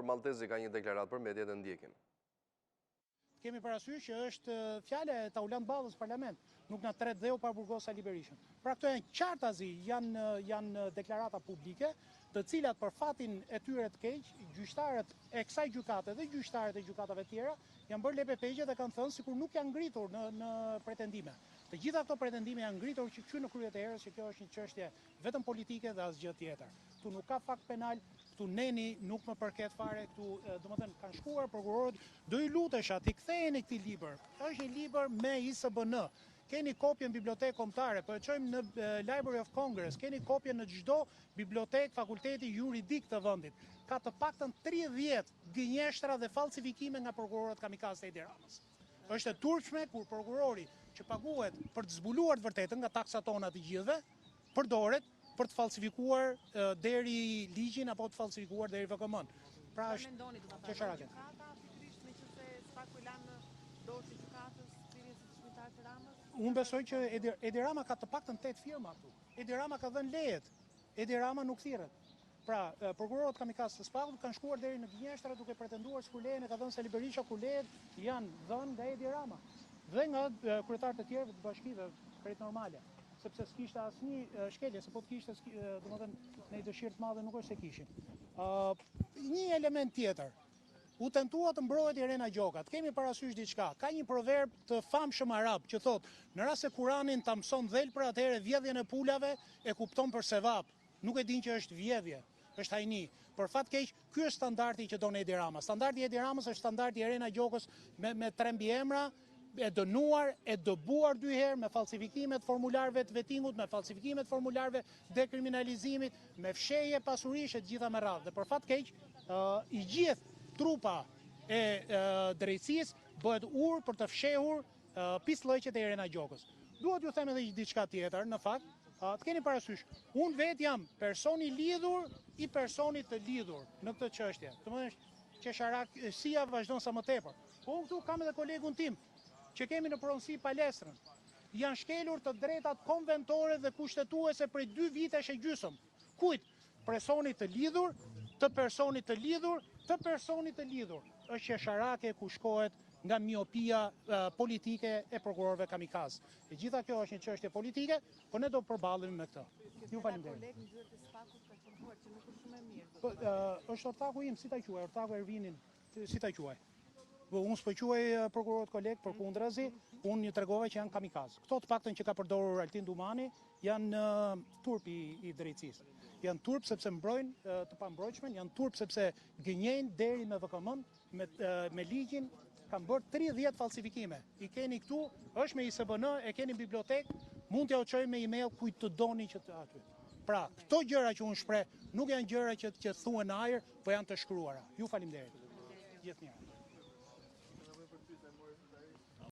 Arbër Malltezi ka një deklaratë për mediat e ndjekim. Kemi parasysh që është fjala e Taulant Ballës në parlament, nuk na tret dheu pa burgos Sali Berishën. Pra këto janë qartazi, janë janë deklarata publike, të cilat për fatin e tyre të keq, gjyqtarët e kësaj gjykate dhe gjyqtarët e gjykatave tjera janë bërë lepe-peqe dhe kanë thënë sikur nuk janë ngritur në në pretendime. Të gjitha këto pretendime janë ngritur që që në krye të herës që kjo është një çështje vetëm politike dhe asgjë tjetër. Këtu nuk ka fakt penal, këtu neni nuk më përket fare, këtu, domethënë, kanë shkuar prokurorët, do ju lutesha t'i ktheheni këtij libër. Është një libër me ISBN. Keni kopje në Bibliotekë Kombëtare, po e çojmë në Library of Congress, keni kopje në çdo bibliotekë fakulteti juridik të vendit. Ka të paktën 30 gënjeshtra dhe falsifikime nga prokurorët kamikazë të Edi Ramës. Është e turpshme kur prokurori që paguhet për të zbuluar të vërtetën nga taksat tona të gjithëve, përdoret për të falsifikuar deri ligjin apo të falsifikuar deri VKM-n. Pra është mendoni do ta pranojë gjykata pikërisht meqenëse SPAK-u i la në dorë të gjykatës thirrjen si dëshmitar të Ramës? Unë besoj që Edi, Edi Rama ka të paktën 8 firma këtu. Edi Rama ka dhënë lejet. Edi Rama nuk thirret. Pra, prokurorët kamikazë të SPAK-ut kanë shkuar deri në gënjeshtra duke pretenduar sikur lejen e ka dhënë Sali Berisha kur lejet janë dhënë nga Edi Rama dhe nga kryetarët e tjerë të bashkive, krejt normale, sepse s'kishte asnjë shkelje, se po të kishte, domethënë, ne dëshirë të madhe nuk është se kishim. Ë një element tjetër, u tentua të mbrohet Irena Gjoka. Të kemi parasysh diçka. Ka një proverb të famshëm arab që thotë, në rast se Kuranin ta mëson dhelpra, atëherë vjedhjen e pulave e kupton për sevap. Nuk e din që është vjedhje, është hajni. Për fat keq, ky është standardi që don Edi Rama. Standardi i Edi Ramës është standardi i Irena Gjokës me me tre mbiemra, e dënuar, e dëbuar dy herë me falsifikime të formularëve të vetingut, me falsifikime të formularëve dekriminalizimit, me fshehje pasurish e të gjitha me radhë. Dhe për fat keq, i gjithë trupa e drejtësisë bëhet urë për të fshehur pisllëqet e Irena Gjokës. Dua t'ju them edhe një diçka tjetër, në fakt, të keni parasysh, unë vetë jam person i lidhur i personit të lidhur në këtë çështje. Domethënë qesharakësia vazhdon sa më tepër. Po unë këtu kam edhe kolegun tim që kemi në pronësi palestrën. Janë shkelur të drejtat konventore dhe kushtetuese prej dy vitesh e gjysëm. Kujt? Personit të lidhur, të personit të lidhur, të personit të lidhur. Është qesharake ku shkohet nga miopia politike e prokurorëve kamikaz. E gjitha kjo është një çështje politike, po ne do përballemi me këtë. Ju faleminderit. Po, është ortaku im, si ta quaj, ortaku Ervinin, si ta quaj. Po unë s'po quaj prokurorët kolegë, përkundrazi, unë ju tregova që janë kamikaz. Këto të paktën që ka përdorur Altin Dumani janë turp i, i drejtësisë. Janë turp sepse mbrojnë të pambrojtshmen, janë turp sepse gënjejnë deri me VKM-n, me, me ligjin, kanë bërë 30 falsifikime. I keni këtu, është me ISBN, e keni në bibliotekë, mund t'jua çoj me email kujt të doni që të aty. Pra, këto gjëra që unë shpreh nuk janë gjëra që që thuhen në ajër, po janë të shkruara. Ju faleminderit. Gjithë mirë.